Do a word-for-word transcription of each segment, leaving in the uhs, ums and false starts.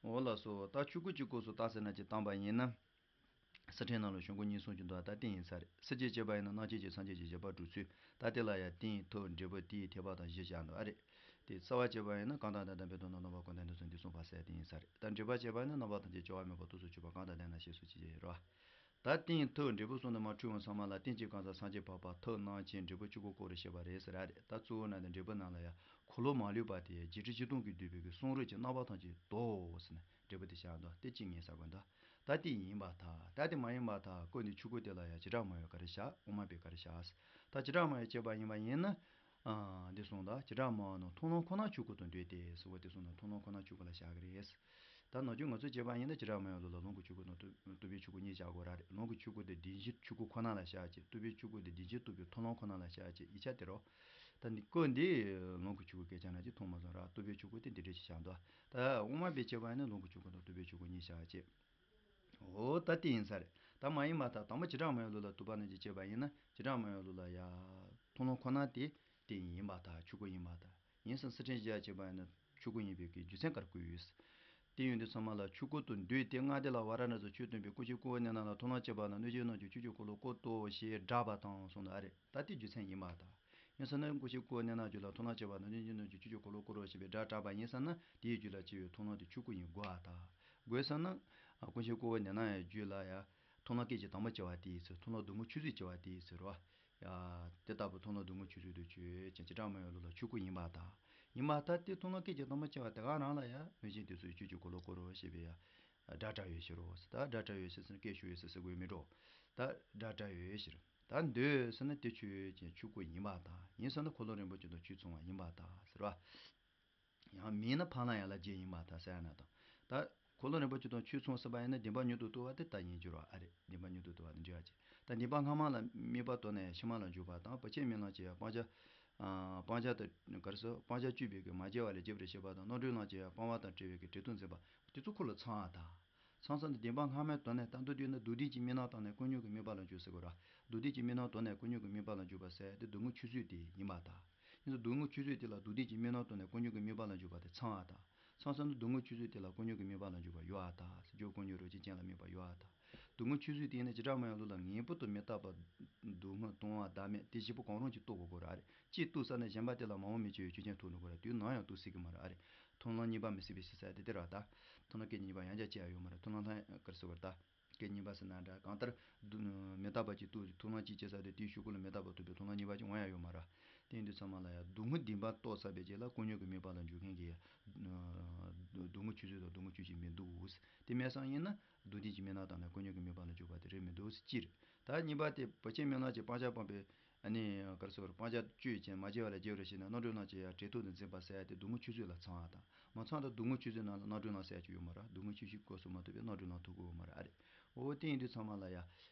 འོ་ལགས་སོ། ད་ཆོས་སྐུ་གཅིག་པོ་སུ་རྟགས་ཟེར་ན་ཅིག་བཏང་པ་ཡིན་ན། སི་ཁྲོན་ནང་ལ་གཞུང་སྐུ་གཉིས་གསུམ་གྱི་འདུག་ད་དེ་ཡིན་ས་རེད། སྲིད་རྒྱལ་བྱས་པ་ཡིན་ན་རྣམ་མཁྱེན་གྱི་སངས་རྒྱས་ཀྱི་བཞེད་པ་སྒྲུབ་ཚུལ། ད་དེ་ལ་ཡང་རྟེན་ཐུགས་འབྲས་བུ་དེའི་ཐེག་པ་དང་བཞི་བཞག་འདུག་ཨ་རེད། དེ་རྩ་བ་བྱས་པ་ཡིན་ན་གང་དང་ལྡན་དང་འབད་དོ་ན་རྣམ་པར་གང་ལྡན་དུ་སོང་འདི་གསུངས་པ་ཟེར་དེ་ཡིན་ས་རེད། ད་འབྲེལ་པ་བྱས་པ་ཡིན་ན་རྣམ་པར་ཐམས་ཅད་སྐྱེ་བ་མེད་པར་ཐུགས་སུ་ཆུད་པ་གང་དང་ལྡན་ན་ཞེས་སོགས་ཅི་བྱས་རོ། ད་རྟེན་ཐུགས་འབྲས་བུ་གསུམ་དུ་མ་འཁྲུལ་བ་ཚང་མ་ལ་རྟེན་གྱི་གང་ཟག་སངས་རྒྱས་འཕགས་པ་ཐུགས་རྣམ་མཁྱེན་འབྲས་བུ་གཅིག་པུ་སྐོར་རུ་བཤད་པ་རེད་ཟེར་ར་རེད། ད་གཙོ་བོ་ན་དེ་འབྲས་བུ་རྣམས་ལ་ཡང་འཁོར་ལོ་མ་ལུས་པ་དེ་བརྒྱད་ཁྲི་བཞི་སྟོང་གིས་བསྡུས་པའི་གི་གསུང་རབ་ཀྱི་རྣམ་པ་ཐམས་ཅད་དོ་ཟེར་ནས་འབྲས་བུ་དེ་བཞག་འདུག་དེ་གཅིག་ངེས་ས་དགོས་འདུག་ད་དེ་ཡིན་པར་ཐལ། ད་དེ་མ་ཡིན་པར་ཐལ། སྐུ་འདི་ཆོས་སྐུ་དེ་ལ་ཡང་བྱེ་བྲག་སྨྲ་བས་ག་རེ་བཞག་དབུ་མ་པས་ག་རེ་བཞག་ད་བྱེ་བྲག་སྨྲ་བས་བྱས་པ་ཡིན་པ་ཡིན་ན། ཨ་འདི་གསུངས་དང་། བྱེ་བྲག་སྨྲ་བ་རྣམས་མཐོང་ལམ་ཁོ་ན་ཆོས་སྐུ་དང་འདོད་དེ་ཟེར་བ་དེ་གསུངས་དང་། མཐོང་ལམ་ཁོ་ན་ཆོས་སྐུ་ལ་བཞག་གི་རེད། ད་ནམ་རྒྱུན་ང་ཚོས་བྱས་པ་ཡིན་ན་བྱེ་བྲག་སྨྲ་བའི་ལུགས་ལ་ལོངས་སྐུ་ཆོས་སྐུ་དང་རྟོགས་པའི་ཆོས་སྐུ་གཉིས་བཞག་དགོས་ར་རེད། ལོངས་སྐུ་ཆོས་སྐུ་དེ་བདེན་བཞིའི་ཆོས་སྐུ་ཁོ་ན་ལ་བཞག་ཅིག་རྟོགས་པའི་ཆོས་སྐུ་དེ་བདེན་བཞིའི་རྟོགས་པའི་མཐོང་ལམ་ཁོ་ན་ལ་བཞག་ཅིག་ཡིག་ཆ་དེ་རོ། ད་ནི་སྐུ་འདི་ལོངས་སྐུ་ཆོས་སྐུ་སྐད་ཆ་ན་ཅིག་མཐོང་མ་སོང་ར། རྟོགས་པའི་ཆོས་སྐུ་དེ་འདི་འདྲ་ཞིག་བཞག་འདུག་ད་དབུ་མ་པས་བྱས་པ་ཡིན་ན་ལོངས་སྐུ་ཆོས་སྐུ་དང་རྟོགས་པའི་ཆོས་སྐུ་གཉིས་བཞག་ཅིག་འོ་ད་དེ་ཡིན་ས་རེད། ད་མ་ཡིན་པར་ཐལ། དང་པོ་བྱེ་བྲག་སྨྲ་བའི་ལུགས་ལ་དུ་བ་ནང་བཞིན་བྱས་པ་ཡིན་ན་བྱེ་བྲག་སྨྲ་བའི་ལུགས་ལ་ཡ། མཐོང་ལམ་ཁོ་ན་དེ་དེ་ཡིན་པར་ཐལ། ཆོས་སྐུ་ཡིན་པར་ཐལ། ཡིན་ཙང་སི་ཁྲོན་བཞི་བྱས་པ་ཡིན་ན་ཆོས་སྐུ་ཡིན་པའི་གི་རྒྱུ་མཚན་ག་རེ་བཀོད་ཡོད། དེ་ཡོད་དུས་ཚང་མ་ལ་ཆོས་སྐུ་དང་འདོད་དེ་ལྔ་སྡེ་ལ་ཝཱ་ར་ཎ་སིར་ཆོས་སྟོན་པའི་སྐུ་མཆེད་སྐུ་འོད་གནས་རྣམས་ལ་མཐོང་ལམ་བྱེད་པ་ན་གནོད་བྱེད་རྣམས་ཀྱི་ཆོས་ཀྱི་འཁོར་ལོ་བསྐོར་ཏོ་ཞེས་སྒྲགས་པ་དང་གསུངས་ནི་ཨ་རེད། ད་དེ་རྒྱུ་མཚན་ཡིན་པར་ཐལ། ཡིན་ཙང་ན་སྐུ་མཆེད་སྐུ་འོད་གནས་རྣམས་ཀྱི་ལ་མཐོང་ལམ་བྱེད་པ་ན་གནོད་བྱེད་རྣམས་ཀྱི་ཆོས་ཀྱི་འཁོར་ལོ་བསྐོར་རོ་ཞེས་པའི་སྒྲ་བསྒྲགས་པ་ཡིན་ཙང་ན་དེའི་རྒྱུད་ལ་སྐྱེ་བའི་མཐོང་ལམ་དེ་ཆོས་སྐུ་ཡིན་དགོས་པར་ཐལ། དགོས་ཙང་ན། སྐུ་མཆེད་སྐུ་འོད་གནས་རྣམས་ཀྱི་རྒྱུད་ལ་ཡང་མཐོང་ལམ་སྐད་ཅིག་དང་པོ་སྐྱེ་བ་དེའི་ཚེ་མཐོང་ལམ་སྡུག་བསྔལ་ཆོས་ཚུལ་སྐྱེ་བ་དེའི་ཚེ་རོ། ཡ། དེ་ལྟ་བུ་མཐོང་ལམ་སྡུག་བསྔལ་ཆོས་ཚུལ་དུ་ཆོས་ཅན་བྱེ་བྲག་སྨྲ་བའི་ལུགས་ལ་ཆོས་སྐུ་ཡིན་པར་ཐལ། ཡིན་པར་ཐལ། དེ་མཐོང་ལམ་སྐད་ཅིག་དང་པོ་སྐྱེ་བ་དེ་ག་རང་ལ་ཡང་གནོད་བྱེད་དེ་ཚོའི་ཆོས་ཀྱི་འཁོར་ལོ་བསྐོར་རོ་ཞེས་པའི་ཡང་སྒྲ་བསྒྲགས་ཡོད་ཕྱིར་རོ། ད་སྒྲ་བསྒྲགས་ཡོད་ཕྱིར་ཟེར་ན་སྐད་ཤོར་ཡོད་ཟེར་ཟེར་དགོས་མི་འགྲོ། ད་སྒྲ་བསྒྲགས་ཡོད་ཕྱིར། ད་འདོད་ཟེར་ན་དེ་ཆོས་ཅན་ཆོས་སྐུ་ཡིན་པར་ཐལ། ཡིན་ཟེར་ན་འཁོར་ལོ་རིན་པོ་ཆེ་དང་ཆོས་མཚུངས་པ་ཡིན་པར་ཐལ་ཟེར་བ། ཡང་མིན་ན་འཕགས་ལམ་ཡན་ལག་བརྒྱད་ཡིན་པར་ཐལ་ཟེར་ཡ་ན་དང་། ད་འཁོར་ལོ་རིན་པོ་ཆེ་དང་ཆོས་མཚུངས་ཟེར་བ་ཡིན་ན་བདེན་པ་མྱུར་དུ་རྟོགས་པ་དེ་ལྟར་ཡིན་རྒྱུ་རོ་ཨ་རེད། བདེན་པ་མྱུར་དུ་རྟོགས་པ་དེ་འདྲ་ཡ་ཅིག་ད་བདེན་པ་སྔ་མ་ལ་དམིགས་པ་བཏོན་ནས་ཕྱི་མ་ལ་འཇུག་པ་དང་བར་ཆད་མེད་ལམ་གྱི་སྤང་བྱ། སྤང་བྱ་དང་ག་རེ་ཟེར་སྤང་བྱ་གཅོད་པའི་གི་མ་སྐྱེ་བ་ལས་སྐྱེ་བར་བྱེད་པ་དང་རྣམ་གྲོལ་ལམ་གྱི་སྤང་བ་དང་བྲལ་བའི་གི་བྲལ་དུ་འཛིན་པ་དེ་ཚོ་འཁོར་ལོ་ཚང་བ་དང་། ཚང་ས་ནི་བདེན་པ་སྔ་མའི་དོན་ནི་ད་མདོ་སྡེ་ནི་སྡུག་བདེན་གྱི་དམིགས་རྣམ་དང་ནི་ཀུན་འབྱུང་གི་དམིགས་པ་ལ་འཇུག་ཟེར་དགོས་ར། སྡུག་བདེན་གྱི་དམིགས་རྣམ་དང་ནི་ཀུན་འབྱུང་གི་དམིགས་པ་ལ་འཇུག་པ་ཟེར་དེ་སྡུག་བསྔལ་ཆོས་ཚུལ་དེ་ཡིན་པར་ཐལ། ཡིན་ཙང་སྡུག་བསྔལ་ཆོས་ཚུལ་དེ་ལ་སྡུག་བདེན་གྱི་དམིགས་རྣམ་དང་ནི་ཀུན་འབྱུང་གི་དམིགས་པ་ལ་འཇུག་པ་དེ་ཚང་བ་དང་། ཚང་ས་ནི་སྡུག་བསྔལ་ཆོས་ཚུལ་དེ་ལ་ཀུན་འབྱུང་གི་དམིགས་པ་ལ་འཇུག་པ་ཡོད་པར་ཐལ། སྦྱོར་ཀུན་འབྱུང་རང་བཞིན་ཅན་ལ་དམིགས་པ་ཡོད་པར་ཐལ། སྡུག་བསྔལ་ཆོས་ཚུལ་དེ་ནི་བྱེ་བྲག་སྨྲ་བའི་ལུགས་ལ་ངེས་པར་དུ་མི་རྟག་པ། སྡུག་བསྔལ་སྡུག་བསྔལ་བདག་མེད་དེ་བཞི་པོ་གང་རུང་གཅིག་རྟོགས་དགོས་དགོས་ར་རེད། གཅིག་རྟོགས་ས་ནས་གཞན་པ་དེ་ལ་མ་འོངས་མི་སྐྱེ་བའི་ཆོས་ཅན་ཐོབ་འགྲོ་དགོས་ར། དུས་ནམ་ཡང་རྟོགས་སྲིད་ཀྱི་མ་རེད་ཨ་རེད། མཐོང་ལམ་གཉིས་པ་མི་སྲིད་པའི་ཕྱིར་ཟེར་དེ་དེ་ར་ད། མཐོང་ལམ་སྐད་གཉིས་པ་ཡང་བསྐྱར་སྐྱེ་ཡ་ཡོད་མ་རེད། མཐོང་ལམ་ལྷན་ག་རེ་ཟེར་བར་ད། སྐད་གཉིས་པ་ཟེར་ན་འདྲ་གང་ལྟར། སྡུག་མི་རྟག་པ་གཅིག་རྟོགས་མཐོང་ལམ་གཅིག་སྐྱེ་ས་དེ་དེའི་ཤུལ་ཀུན་ལ་མི་རྟག་པ་རྟོགས་པའི་མཐོང་ལམ་གཉིས་པ་གཅིག་འོང་ཡ་ཡོད་མ་རེད། དེ་ཡིན་དུས་ཚང་མ་ལ་ཡང་སྡུག་བསྔལ་བདེན་པ་རྟོགས་ཚར་བའི་རྗེས་ལ་ཀུན་འབྱུང་གི་དམིགས་པ་ལ་འཇུག་མཁན་གྱི། སྡུག་བསྔལ་ཆོས་ཚུལ་དང་སྡུག་བསྔལ་ཆོས་ཅན་མི་འདུག་དེ་མེད་སང་ཡིན་ན། སྡུག་བདེན་གྱི་དམིགས་རྣམ་དང་ནི་ཀུན་འབྱུང་གི་དམིགས་པ་ལ་འཇུག་པ་དེ་རེད་མི་འདུག་སྤྱིར། ད་གཉིས་པ་དེ་བར་ཆད་མེད་ལམ་གྱི་སྤང་བྱ་སྤངས་པའི། ཨ་ནི་ག་རེ་ཟེར་བར་སྤང་བྱ་གཅོད་ཅིང་མ་སྐྱེ་བ་ལ་སྐྱེ་བར་བྱེད་ན་རྣམ་གྲོལ་ལམ་གྱི་ཡང་བྲལ་དུ་འཛིན་པ་ཟེར་ཡ་དེ་སྡུག་བསྔལ་ཆོས་ཚུལ་ལ་ཚང་བ་དང་མ་ཚང་དང་སྡུག་བསྔལ་ཆོས་ཚུལ་ནང་ལ་རྣམ་གྲོལ་ལམ་ཟེར་ཡ་ཅིག་ཡོད་མ་རེད། སྡུག་བསྔལ་ཆོས་ཅན་གོ་སུ་མ་ཐུབ་པའི་རྣམ་གྲོལ་ལམ་ཐོབ་དགོས་ཡོད་མ་རེད་ཨ་རེད། འོ་དེ་ཡིན་དུས་ཚང་མ་ལ་ཡ།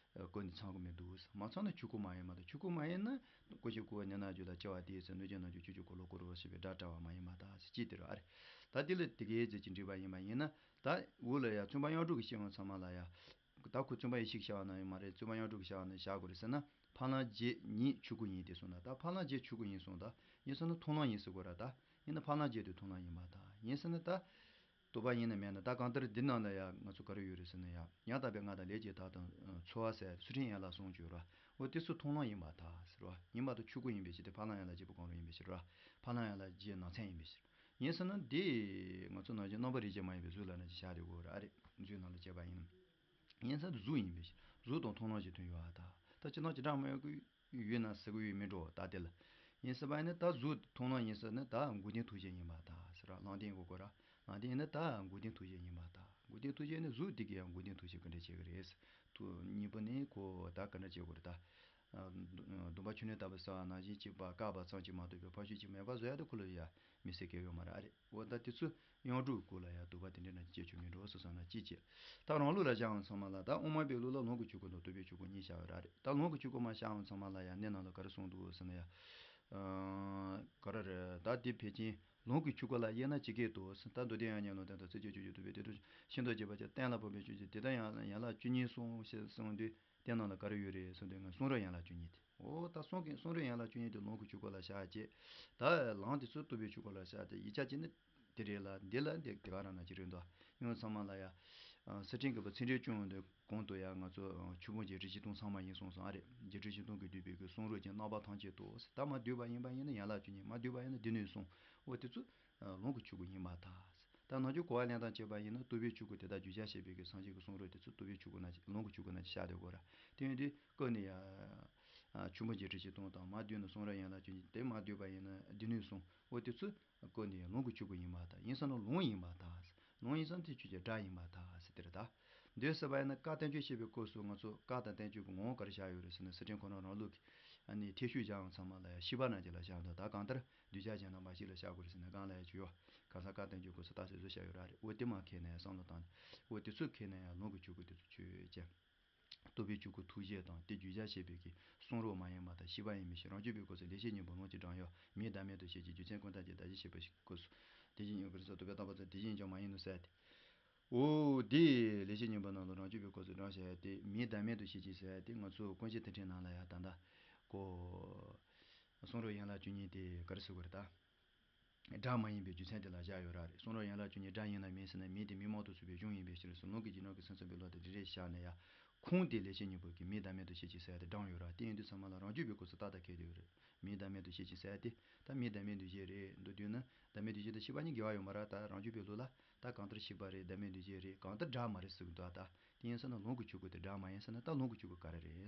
ཀུན་ནས་ཚང་གི་མི་འདུག་མ་ཚང་ན་ཆོས་སྐུ་མ་ཡིན་མ་དང་ཆོས་སྐུ་མ་ཡིན་ན། ཀུན་གཞི་ཀུན་ནས་རྣམ་འགྱུར་ལ་སྐྱེ་བ་དེའི་ཚེ་གནོད་བྱེད་རྣམས་ཀྱི་ཆོས་ཀྱི་འཁོར་ལོ་བསྐོར་རོ་ཞེས་པའི་སྒྲ་བསྒྲགས་པ་མ་ཡིན་མ་ཐག་ཅེས་དེ་རེད་ཨ་རེད། ད་དེ་ལ་དེ་གའི་རྫས་ཀྱི་འགྲིག་པ་ཡིན་པ་ཡིན་ན། ད་འོག་ལ་ཡ་བཙུན་པ་གཡུང་དྲུང་གི་བཤད་པ་ཚང་མ་ལ་ཡ། ད་ཁོ་བཙུན་པ་ཡེ་ཤེས་ཀྱིས་བྱ་བ་ན་ཡོད་མ་རེད། བཙུན་པ་གཡུང་དྲུང་གིས་བྱ་བ་ན་བཞག་དགོས་རེད་ཟེར་ན། འཕགས་ལམ་བརྒྱད་ཉིད་ཆོས་སྐུ་ཡིན་ཏེ་གསུངས་ད། ད་འཕགས་ལམ་བརྒྱད་ཆོས་སྐུ་ཡིན་གསུངས་ད། ཡིན་ཟེར་ན་མཐོང་ལམ་ཡིན་ཟེར་དགོས་ར་ད། ཡིན་ན་འཕགས་ལམ་བརྒྱད་དེ་མཐོང་ལམ་ཡིན་པར་ཐལ། ཡིན་ཟེར་ན་ད། རྟོགས་པ་ཡིན་ན་མེད་ན་ད་གང་ལྟར་འདི་ནང་ལ་ཡང་ང་ཚོ་ག་རེ་ཡོད་རེད་ཟེར་ན་ཡང་ཡང་དག་པའི་ངག་དང་ལས་ཀྱི་དག་དང་ཚོར་བ་ཟེར་ཚུལ་ཁྲིམས་ཡན་ལག་གསུམ་བརྗོད་ར། འོ་དེ་ཚོ་མཐོང་ལམ་ཡིན་པར་ཐལ་ཟེར་བ། ཡིན་པར་ཐལ་ཆོས་སྐུ་ཡིན་པའི་ཕྱིར་ཏེ་འཕགས་ལམ་ཡན་ལག་བརྒྱད་པོ་གང་རུང་ཡིན་པའི་ཕྱིར་ར། འཕགས་ལམ་ཡན་ལག་བརྒྱད་ནང་ཚན་ཡིན་པའི་ཕྱིར། ཡིན་ཟེར་ན་འདི་ང་ཚོ་ནང་བཞིན་རྣམ་པར་རིག་བྱེད་མ་ཡིན་པའི་གཟུགས་ལ་ནི་བཞག་དེ་དགོས་ར་ཨ་རེད། གཟུགས་ནང་ལ་བྱས་པ་ཡིན་ན། ཡིན་ཟེར་ན་གཟུགས་ཡིན་པའི་ཕྱིར་གཟུགས་དང་མཐོང་ལམ་གྱི་དོན་ཡོད་པར་ཐལ། ད་ཅི་ནང་ཅི་འདྲ་མ་ཡོད་ཀི་ཡོད་ན་ཟེར་གི་ཡོད་མིན་འགྲོ་ད་དེ་ལ། ཡིན་ཟེར་བ་ཡིན་ན་ད་གཟུགས་མཐོང་ལམ་ཡིན་ཟེར་ན་ད་འགོག་བདེན་ཐོགས་བཅས་ཡིན་པར་ཐལ་ཟེར་བ་ལམ་བདེན་གོ་དགོས་ར། ལམ་བདེན་ཡིན་ན་ད་འགོག་བདེན་ཐོགས་བཅས་ཡིན་པར་ཐལ། འགོག་བདེན་ཐོགས་བཅས་ནི་གཟུགས་དེ་གི་ཡང་འགོག་བདེན་ཐོགས་བཅས་ག་འདྲ་བྱེད་གི་རེད། ཐོག་གཉིས་པོ་ནི་ཁོ་ད་ག་འདྲ་བྱེད་དགོས་རེད་ད། སྡོམ་པ་མཆོད་གནས་ལྟ་བུ་ཟེར་བ་ནང་བཞིན་གཅིག་པ་བཀག་པ་ཙམ་གྱིས་མ་གཏོགས་པའི་ཕར་ཕྱོགས་ཀྱི་མེད་པ་བཟོ་ཡ་དེ་ཁོ་ལ་ཡ་མི་སྲིད་ཀྱི་ཡོད་མ་རེད་ཨ་རེད། འོ་ད་དེ་ཚོ་གཡུང་དྲུང་སྐོར་ལ་ཡང་འདུག་པ་དེ་འདྲ་ན་སྐྱེ་ཆོག་མི་འགྲོ་ཟེར་སོང་ན་ཅི་བྱེད། ད་རང་ལུགས་ལ་བཞག་འོང་ཚང་མ་ལ་ད་དབུ་མ་པའི་ལུགས་ལ་ལོངས་སྐུ་ཆོས་སྐུ་དང་རྟོགས་པའི་ཆོས་སྐུ་གཉིས་བཞག་ཡོད་ར་རེད། ད་ལོངས་སྐུ་ཆོས་སྐུ་མ་བཞག་འོང་ཚང་མ་ལ་ཡང་གནས་ནང་ལ་ག་རེ་གསུངས་འདུག་ཟེར་ན་ཡང་། ག་རེ་རེད་ད་དེ་ཕལ་ཆེར་ལོངས་སྐུ་ཆོས་སྐུ་ལ་དབྱེ་ན་ཇི་སྐད་དུ་ཟེར། ད་མདོ་སྡེ་དབྱར་རྔ་ལུང་བསྟན་དང་ཚིགས་བཅད་སྤྱོད་བཅུ་ཐུབ་པའི་དེ་དང་ཤིན་ཏུ་རྒྱས་པ་ཀྱང་གཏན་ལ་ཕབ་པའི་ཆོས་ཀྱི་དེ་ལྟར་ཡང་ཡན་ལག་བཅུ་གཉིས་གསུངས་ཞེས་གསུངས་དུས། དེ་ནང་ལ་ག་རེ་ཡོད་རེད་ཟེར་དུས་ང་གསུང་རབ་ཡན་ལག་བཅུ་གཉིས་དེ། འོ་ད་གསུང་གི་གསུང་རབ་ཡན་ལག་བཅུ་གཉིས་དེ་ལོངས་སྐུ་ཆོས་སྐུ་ལ་བཞག་བྱས། ད་ལམ་དེ་ཚོ་རྟོགས་པའི་ཆོས་སྐུ་ལ་བཞག་སྟེ་ཡིག་ཆ་གཅིག་ནི་དེ་རེད་ལ་འདི་ལ་འདི་དེ་ག་རང་ན་ཅི་རེད་འདུག་ཡང་ཚང་མ་ལ་ཡ། ཨ་སི་ཁྲོན་གྱི་བ་ཚིག་འགྲེལ་བྱུང་དུས་གོང་དུ་ཡ་ང་ཚོ་ཨ་ཆོས་འབངས་ཀྱི་རིགས་ཆེན་སྟོང་ཚང་མ་ཡིན་གསུངས་སོང་ཨ་རེད། རྒྱུ་རིགས་ཆེན་སྟོང་གིས་བསྡུས་པའི་གི་གསུང་རབ་ཀྱི་རྣམ་པ་ཐམས་ཅད་དུ་ཟེར། ད་མ་བསྡུས་པ་ཡིན་པ་ཡིན་ན་ཡན་ལག་བཅུ་གཉིས། མ་བསྡུས་པ་ཡིན་ན་སྡེ་སྣོད་གསུམ། འོ་དེ་ཚོ་ཨ་ལུང་གི་ཆོས་སྐུ་ཡིན་པར་ཐལ་ཟེར། ད་ནང་ཆོས་གོ་བ་ལེན་སྟངས་བྱས་པ་ཡིན་ན་རྟོགས་པའི་ཆོས་སྐུ་དེ་དག་བརྗོད་བྱར་བཤད་པའི་གི་སངས་རྒྱས་ཀྱི་གསུང་རབ་དེ་ཚོ་རྟོགས་པའི་ཆོས་སྐུ་ནང་ལུང་གི་ཆོས་སྐུ་ནང་བཞག་སྡོད་དགོས་ར། དེ་ཡིན་དུས་ཀུན་ནས་ཡ། ཨ་ཆོས་འབངས་ཀྱི་རིགས་ཆེན་སྟོང་དང་མ་བསྡུས་ན་གསུང་རབ་ཡན་ལག་བཅུ་གཉིས། དེ་མ་བསྡུས་པ་ཡིན་ན་སྡེ་སྣོད་གསུམ། འོ་དེ་ཚོ་ཀུན་ནས་ལུང་གི་ཆོས་སྐུ་ཡིན་པར་ཐལ། ཡིན་ས་ན་ལུང་ཡིན་པར་ཐལ། ལུང་ཡིན་ས་ན་དེ་ཆོས་ཀྱི་སྒྲ་ཡིན་པར་ཐལ་ཟེར་དེ་རེད་ད། འདོད་སྲིད་པ་ཡིན་ན་བཀའ་བསྟན་བཅོས་བཤད་པའི་སྐབས་སུ་ང་ཚོ་བཀའ་དང་བསྟན་བཅོས་ཀྱི་ངོ་བོ་ག་རེ་བཞག་ཡོད་རེད་ཟེར་ན། སི་ཁྲོན་ཁོ་རང་རང་ལུགས་ཀྱི་ཨ་ནི་ཐེག་ཆོས་བཞག་ཡོང་ཚང་མ་ལ་ཡ་ཤེས་པ་རྣམས་ཀྱིས་ལ་བཞག་འདུག་ད་གང་ལྟར་གདུལ་བྱ་གཞན་དང་མ་ཤེས་ལ་བཞག་དགོས་རེད་ཟེར་ན་གང་ལ་ཡ་ཆོས་ཡོད། གང་ཟག་བཀའ་བསྟན་བཅོས་སྐབས་སུ་རྟགས་གསལ་བཟོ་བཞག་ཡོད་ར་རེད། འོ་དེ་མ་མཁྱེན་ན་ཡ་བསམ་བློ་བཏང་། འོ་དེ་ཚོ་མཁྱེན་ན་ཡ་ལུང་གི་ཆོས་སྐུ་དེ་ཚོ་ཆོས་ཅན། རྟོགས་པའི་ཆོས་སྐུ་ཐུགས་རྗེ་དང་དེ་བརྗོད་བྱར་བཤད་པའི་གི་གསུང་རབ་མ་ཡིན་པ་དང་ཤེས་པ་ཡིན་མིན་ཞིག་རང་རྒྱུད་པའི་སྐབས་སུ་ལེགས་བཤད་སྙིང་པོ་ལུང་གཅིག་དྲངས་ཡོད། མིང་བདག་མེད་དུ་བཤད་ཅིང་རྒྱུ་མཚན་ཀུན་བརྟགས་ཀྱི་བརྡ་གཞིར་བཤད་པའི་སྐབས་སུ། དེ་བཞིན་ཉིད་ཀྱི་རིགས་སུ་རྟོག་པས་བརྟགས་པ་དང་དེ་བཞིན་ཀྱང་མ་ཡིན་ནོ་ཟེར་ཏེ། འོ་དེ་ལེགས་བཤད་སྙིང་པོ་ནང་ལ་རང་རྒྱུད་པའི་སྐབས་སུ་དྲངས་བྱ་ཡ་དེ་མིང་བདག་མེད་དུ་བཤད་ཅིང་ཟེར་ཡ་དེ་ང་ཚོ་ཀུན་མཁྱེན་ཐེག་ཆེན་ནང་ལ་ཡ་ད་ལྟ་གོ། གསུང་རབ་ཡན་ལག་བཅུ་གཉིས་དེ་ག་རེ་ཟེར་དགོས་རེད་ད། སྒྲ་མ་ཡིན་པའི་རྒྱུ་མཚན་དེ་ལ་བཞག་ཡོད་ར་རེད། གསུང་རབ་ཡན་ལག་བཅུ་གཉིས་སྒྲ་ཡིན་ལ་མིན་ཟེར་ན་མིང་དེ་མིང་མང་དུ་གསུངས་པའི་གཞུང་ཡིན་པའི་ཕྱིར་ཟེར། ལུང་གི་རྗེས་གནང་གི་སེམས་ཙམ་པའི་ལུགས་དེ་འདི་རེད་བཞག་ན་ཡང་། ཁུངས་དེ་ལེགས་བཤད་སྙིང་པོ་གི་མིང་བདག་མེད་དུ་བཤད་ཅིང་ཟེར་ཡ་དེ་དྲངས་ཡོད་ར། དེ་ཡིན་དུས་ཚང་མ་ལ་རང་རྒྱུད་པའི་སྐབས་སུ་རྟག་ཏུ་འཁེལ་བསྡད་ཡོད་རེད། མིང་བདག་མེད་དུ་བཤད་ཅིང་ཟེར་ཡ་དེ་ད་མིང་བདག་མེད་དུ་བཤད་རེད་འདུག་དུས་ན། བདག་མེད་དུ་བཤད་དང་ཤེས་པ་གཉིས་འགལ་བ་ཡོད་མ་ར། ད་རང་རྒྱུད་པའི་ལུགས་ལ་ད་གང་ལྟར་ཤེས་པ་རེད། བདག་མེད་དུ་བཤད་རེད། གང་ལྟར་སྒྲ་མ་རེད་ཟེར་གི་འདུག་ཨ། ད་དེ་ཡིན་ས་ན་ལུང་གི་ཆོས་སྐུ་དེ་སྒྲ་མ་ཡིན་ས་ན་ད་ལུང་གི་ཆོས་སྐུ་ག་རེ་རེད།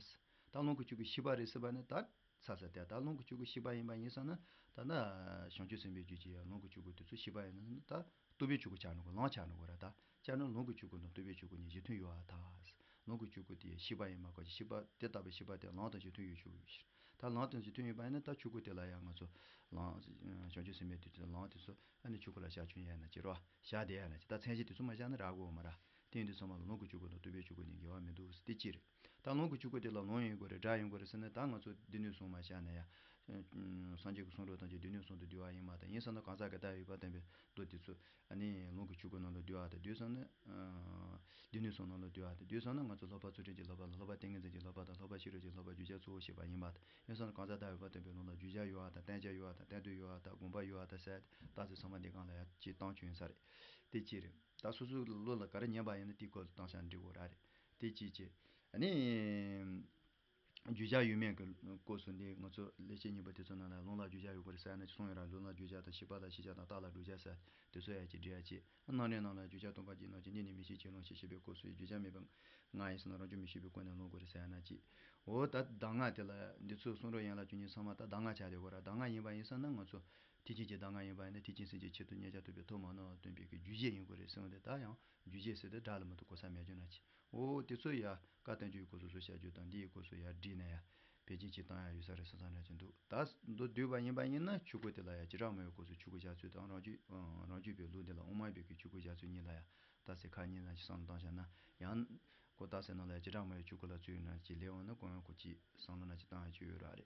ད་ལུང་གི་ཆོས་སྐུ་ཤེས་པ་རེད་ཟེར་བ་ནི་ད། ཚ་ས་དེ་ད་ལུང་གི་ཆོས་སྐུ་ཤེས་པ་ཡིན་པ་ཡིན་ས་ན། ད་ན་བྱང་ཆུབ་སེམས་དཔའི་རྒྱུད་ཀྱི་ཡང་ལུང་གི་ཆོས་སྐུ་དེ་ཚོ་ཤེས་པ་ཡིན་ན་ད་རྟོགས་པའི་ཆོས་སྐུ་ཆགས་འགྲོ་གི། ལམ་ཆགས་འགྲོ་གི་ར། ད་ཆགས་ན་ལུང་གི་ཆོས་སྐུ་དང་རྟོགས་པའི་ཆོས་སྐུ་གཉིས་གཞི་མཐུན་ཡོད་པར་ཐལ། ལུང་གི་ཆོས་སྐུ་དེ་ཤེས་པ་ཡིན་པ་ག་ཅི། ཤེས་པ་དེ་ལྟ་བུའི་ཤེས་པ་དེ་ལམ་དང་གཞི་མཐུན་ཡོད་ཆོག་གི། ད་ལམ་དང་གཞི་མཐུན་ཡོད་པ་ཡིན་ན་ད་ཆོས་སྐུ་དེ་ལ་ཡང་ང་ཚོ་ལམ་བྱང་ཆུབ་སེམས་དཔའི་དེ་ཚོ་ལམ་དེ་ཚོ་ཨ་ནི་ཆོས་སྐུ་ལ་བཞག་ཆོག་ཡ་ན་ཅི་རོ། བཞག་བསྡད་ཡ་ན་ཅི། ད་མཚན་གཞི་དེ་ཚོ་མ་བཞག་ན་རག་གི་ཡོད་མ་ར། དེ་ཡིན་དུས་ཚང་མ་ལ་ལུང་གི་ཆོས་སྐུ་དང་རྟོགས་པའི་ཆོས་སྐུ་གཉིས་འགལ་བ་མི་འདུག་ཟེར་དེ་གཅིག་རེད། ད་ལུང་གི་ཆོས་སྐུ་དེ་ལ་ལུང་ཡིན་དགོས་རེད། སྒྲ་ཡིན་དགོས་རེད་ཟེར་ན་ད་ང་ཚོ་སྡེ་སྣོད་གསུམ་མ་བཞག་ན་ཡ། སངས་རྒྱས་ཀྱི་གསུང་རབ་ཐམས་ཅད་སྡེ་སྣོད་གསུམ་དུ་འདུས་པ་ཡིན་མ་ད། ཡིན་ས་ན་གང་ཟག་གི་བརྡ་ཡོད་པ་བསྟན་པའི་མདོ་དེ་ཚོ་ཨ་ནི་ལུང་གི་ཆོས་སྐུ་ནང་ལ་འདུས་པ་དང་འདུས་ས་ན། སྡེ་སྣོད་གསུམ་ནང་ལ་འདུས་པ་དང་འདུས་ས་ན་ང་ཚོ་ལྷག་པ་ཚུལ་ཁྲིམས་ཀྱི་ལྷག་པ་དང་། ལྷག་པ་ཏིང་ངེ་འཛིན་གྱི་ལྷག་པ་དང་། ལྷག་པ་ཤེས་རབ་ཀྱི་ལྷག་པ་བརྗོད་བྱ་གཙོ་བོ་བྱེད་པ་ཡིན་པ་དང་། ཡིན་ས་ན་གང་ཟག་བརྡ་ཡོད་པ་བསྟན་པའི་ལུང་ལ་བརྗོད་བྱ་ཡོད་པ་དང་། བསྟན་བྱ་ཡོད་པ་དང་། བསྟན་དོན་ཡོད་པ་དང་། དགོངས་པ་ཡོད་པ་དང་ཟེར་ད་ཚོ་ཚང་མ་འདི་སྒང་ལ་ཡ་གཅིག་བཏང་བྱུང་ཡིན་ས་རེད། དེ་གཅིག་རེད། ད་སོ་སོའི་བློ་ལ་ག་རེ་ཉན་པ་ཡིན་ན་དེའི་སྐོར་ལ་བཏང་བྱ་འགྲིག་གོ་ར་རེད། དེ་གཅིག་བྱས། ཨ་ནི། བརྗོད་བྱ་ཡོད་མེད་ཀྱི་སྐོར་སུ་འདི་ང་ཚོ་ལེགས་བཤད་སྙིང་པོ་དེ་ཚོ་ནང་ལ་ལུང་ལ་བརྗོད་བྱ་ཡོད་དགོས་རེད་ཟེར་ན་ཅི་གསུངས་ཡོད་ར། ལུང་ལ་བརྗོད་བྱ་དང་ཤེས་པ་ལ་ཤེས་བྱ་དང་རྟགས་ལ་འགྲོ་བྱ་ཟེར་དེ་ཚོ་ཡ་གཅིག་འགྲིག་ཡ་གཅིག་རྣམ་འགྲེལ་ནང་ལ་བརྗོད་བྱ་སྟོང་པ་ཉིད་རྣམས་ཀྱི་གནས་ནི་མིག་ཤེས་ཀྱི་ལུང་ཞེས་བཤད་པའི་སྐབས་སུ་ཡང་བརྗོད་བྱ་མེད་པ་ང་ཡིན་ཟེར་ན་རང་རྒྱུད་མི་ཤེས་པའི་སྒོ་ནས་ལུང་དགོས་རེད་ཟེར་ན་ཅི། འོ་ད་གདམས་ངག་དེ་ལ་འདི་ཚོ་གསུང་རབ་ཡན་ལག་བཅུ་གཉིས་ཚང་མ་ད་གདམས་ངག་ཆགས་བསྡད་ཡོད་ར། གདམས་ངག་ཡིན་པ་ཡིན་ཟེར་ན་ང་ཚོ་ཐེག་ཆེན་གྱི་གདམས་ངག་ཡིན་པ་ཡིན་ན་ཐེག་ཆེན་སེམས་ཀྱི་ཆེད་དུ་མཉམ་གཞག་ཐུབ་པའི་ཐོག་མ་ནོར་བ་སྟོན་པའི་གི་རྒྱུད་བཞི་ཡིན་དགོས་རེད་ཟེར་བ་འདི་ད་ཡང་རྒྱུད་བཞི་ཟེར་ཏེ་སྒྲ་ལ་མ་གཏོགས་གོ་ས་མེད་རྒྱུ་ན་ཅི། འོ་དེ་ཚོ་ཡ་བཀའ་བསྟན་བཅོས་ཀྱི་སྐོར་སོ་སོ་བཤད་རྒྱུ་དང་འདི་ཡི་སྐོར་སོ་ཡ་བསྒྲིགས་ན་ཡ། ཕལ་ཆེར་ཅིག་བཏང་ཡ་ཡོད་ས་རེད་བསམ་བསམ་འདྲ་ཅིག་འདུག་ད་མདོ་བསྡུས་པ་ཡིན་པ་ཡིན་ན་ཆོས་སྐུ་དེ་ལ་ཡ་བྱེ་བྲག་སྨྲ་བའི་སྐོར་སུ་ཆོས་སྐུ་བཞག་ཚུལ་དང་རང་རྒྱུད་རང་རྒྱུད་པའི་ལུགས་འདི་ལ་དབུ་མ་པའི་གི་ཆོས་སྐུ་བཞག་ཚུལ་གཉིས་ལ་ཡ་རྟགས་གསལ་ཁག་གཉིས་ཙམ་ཅིག་བསམ་བློ་བཏང་བཞག་ན་ཡང་། གོ་རྟགས་གསལ་ནང་ལ་ཡ་བྱེ་བྲག་སྨྲ་བའི་ཆོས་སྐུ་ལ་ཚུད་ཡོད་ན་ཅིག་ལེགས་འོང་ན་གོ་ཡང་གོ་ཅིག་བསམ་བློ་ན་ཅིག་བཏང་ཡ་ཅིག་ཡོད་ར་རེད།